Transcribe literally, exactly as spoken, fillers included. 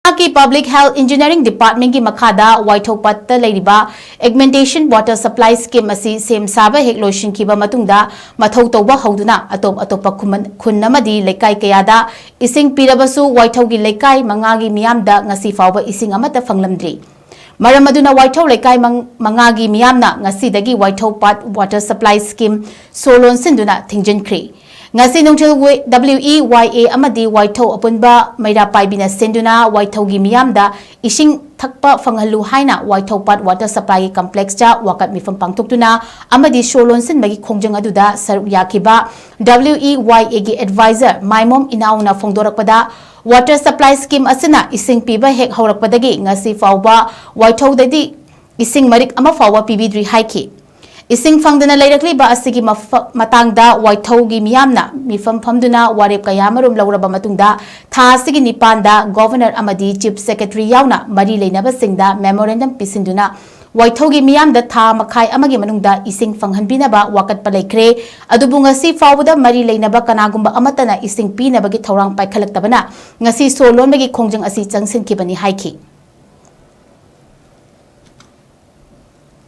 ꯃꯍꯥꯛꯀꯤ Public Health Engineering Department ꯀꯤ ꯃꯈꯥꯗ ꯋꯥꯏꯊꯧ ꯄꯥꯠꯇ ꯂꯩꯔꯤꯕ Augmentation Water Supply Scheme ꯑꯁꯤ ꯁꯦꯝ ꯁꯥꯕ ꯍꯦꯛ ꯂꯣꯏꯁꯤꯟꯈꯤꯕ ꯃꯇꯨꯡꯗ ꯃꯊꯧ ꯇꯧꯕ ꯍꯧꯗꯨꯅ ꯑꯇꯣꯞ ꯑꯇꯣꯞꯄ ꯈꯨꯃꯟ-, ꯈꯨꯟ ꯑꯃꯗꯤ ꯂꯩꯀꯥꯏ ꯀꯌꯥꯗ ꯏꯁꯤꯡ ꯄꯤꯔꯕꯁꯨ ꯋꯥꯏꯊꯧꯒꯤ ꯂꯩꯀꯥꯏ ꯃꯉꯥꯒꯤ ꯃꯤꯌꯥꯝꯗ ꯉꯁꯤ ꯐꯥꯎꯕ ꯏꯁꯤꯡ ꯑꯃꯠꯇ ꯐꯪꯂꯝꯗ꯭ꯔꯤ꯫ ꯃꯔꯝ ꯑꯗꯨꯅ ꯋꯥꯏꯊꯧ ꯂꯩꯀꯥꯏ ꯃꯪ-, ꯃꯉꯥꯒꯤ ꯃꯤꯌꯥꯝꯅ ꯉꯁꯤꯗꯒꯤ ꯋꯥꯏꯊꯧ ꯄꯥꯠ Water Supply Scheme ꯁꯣ ꯂꯣꯟꯁꯤꯟꯗꯨꯅ ꯊꯤꯡꯖꯤꯟꯈ꯭ꯔꯤ꯫ ꯉꯁꯤ ꯅꯨꯡꯊꯤꯜ ꯋꯦ-, W E Y A ꯑꯃꯗꯤ ꯋꯥꯏꯊꯧ ꯑꯄꯨꯟꯕ ꯃꯩꯔꯥ ꯄꯥꯏꯕꯤꯅ ꯁꯤꯟꯗꯨꯅ ꯋꯥꯏꯊꯧꯒꯤ ꯃꯤꯌꯥꯝꯗ ꯏꯁꯤꯡ ꯊꯛꯄ ꯐꯪꯍꯜꯂꯨ ꯍꯥꯏꯅ ꯋꯥꯏꯊꯧ ꯄꯥꯠ Water Supply ꯒꯤ complex ꯇ ꯋꯥꯀꯠ ꯃꯤꯐꯝ ꯄꯥꯡꯊꯣꯛꯇꯨꯅ ꯑꯃꯗꯤ ꯁꯣ ꯂꯣꯟꯁꯤꯟꯕꯒꯤ ꯈꯣꯡꯖꯪ ꯑꯗꯨꯗ ꯁꯔꯨꯛ ꯌꯥꯈꯤꯕ W E Y A ꯒꯤ advisor ꯃꯥꯏꯃꯣꯝ ꯏꯅꯥꯎꯅ ꯐꯣꯡꯗꯣꯔꯛꯄꯗ, Water Supply Scheme ꯑꯁꯤꯅ ꯏꯁꯤꯡ ꯄꯤꯕ ꯍꯦꯛ ꯍꯧꯔꯛꯄꯗꯒꯤ ꯉꯁꯤ ꯐꯥꯎꯕ ꯋꯥꯏꯊꯧꯗꯗꯤ ꯏꯁꯤꯡ ꯃꯔꯤꯛ ꯑꯃ ꯐꯥꯎꯕ ꯄꯤꯕꯤꯗ꯭ꯔꯤ ꯍꯥꯏꯈꯤ꯫ ꯏꯁꯤꯡ ꯐꯪꯗꯅ ꯂꯩꯔꯛꯂꯤꯕ ꯑꯁꯤꯒꯤ ꯃꯐ-, ꯃꯇꯥꯡꯗ ꯋꯥꯏꯊꯧꯒꯤ ꯃꯤꯌꯥꯝꯅ ꯃꯤꯐꯝ ꯐꯝꯗꯨꯅ ꯋꯥꯔꯦꯞ ꯀꯌꯥ ꯑꯃꯔꯣꯝ ꯂꯧꯔꯕ ꯃꯇꯨꯡꯗ ꯊꯥ ꯑꯁꯤꯒꯤ ꯅꯤꯄꯥꯟꯗ Governor ꯑꯃꯗꯤ Chief Secretary ꯌꯥꯎꯅ ꯃꯔꯤ ꯂꯩꯅꯕꯁꯤꯡꯗ memorandum ꯄꯤꯁꯤꯟꯗꯨꯅ ꯋꯥꯏꯊꯧꯒꯤ ꯃꯤꯌꯥꯝꯗ ꯊꯥ ꯃꯈꯥꯏ ꯑꯃꯒꯤ ꯃꯅꯨꯡꯗ ꯏꯁꯤꯡ ꯐꯪꯍꯟꯕꯤꯅꯕ ꯋꯥꯀꯠꯄ ꯂꯩꯈ꯭ꯔꯦ꯫ ꯑꯗꯨꯕꯨ ꯉꯁꯤ ꯐꯥꯎꯕꯗ ꯃꯔꯤ ꯂꯩꯅꯕ ꯀꯅꯥꯒꯨꯝꯕ ꯑꯃꯠꯇꯅ ꯏꯁꯤꯡ ꯄꯤꯅꯕꯒꯤ ꯊꯧꯔꯥꯡ ꯄꯥꯏꯈꯠꯂꯛꯇꯕꯅ ꯉꯁꯤ ꯁꯣ ꯂꯣꯟꯕꯒꯤ ꯈꯣꯡꯖꯪ ꯑꯁꯤ ꯆꯪꯁꯤꯟꯈꯤꯕꯅꯤ ꯍꯥꯏꯈꯤ꯫